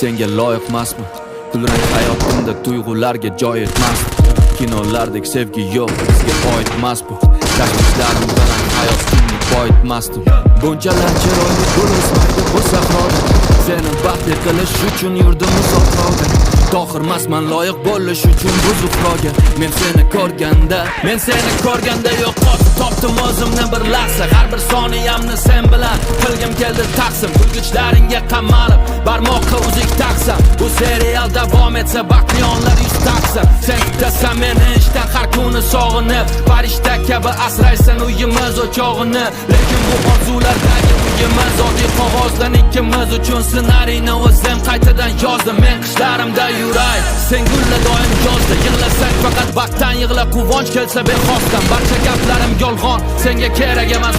Senga loyiqmasman. Kulrang hayotimda tuyg'ularga joy etmasdi. Kinolardek sevgi yo'q, bizga oid emas bu. Tashvishlarim bilan hayotimni boyitmasdim. Bunchalar chiroyli gul o'smaydi bu sahroda. Seni baxtli qilish uchun yurdim uzoqroqda. Tohirmasman loyiq bo'lish uchun bu Zuhroga. Men seni ko'rganda, men seni ko'rganda yo'qotib topdim o'zimni bir lahza. Har bir soniyamni sen bilan qilgim keldi taqsim. Kulgichlaringga qamalib, barmoqqa uzuk taqsam. Bu serial davom etsa, baxtli onlar yuz taqsa. Sen kutasan meni ishdan har kuni sog'inib, farishta kabi asraysan uyimiz o'chog'ini. Lekin bu orzulardagi uyimiz oddiy qog'ozdan. Ikkimiz uchun ssenariyni o'zim qaytadan yozdim. Men qishlarimda yuray, sen gulla doim yozda. Yig'lasang, faqat baxtdan yig'la, quvonch kelsa bexosdan. Barcha gaplarim yolg'on, senga kerak emas.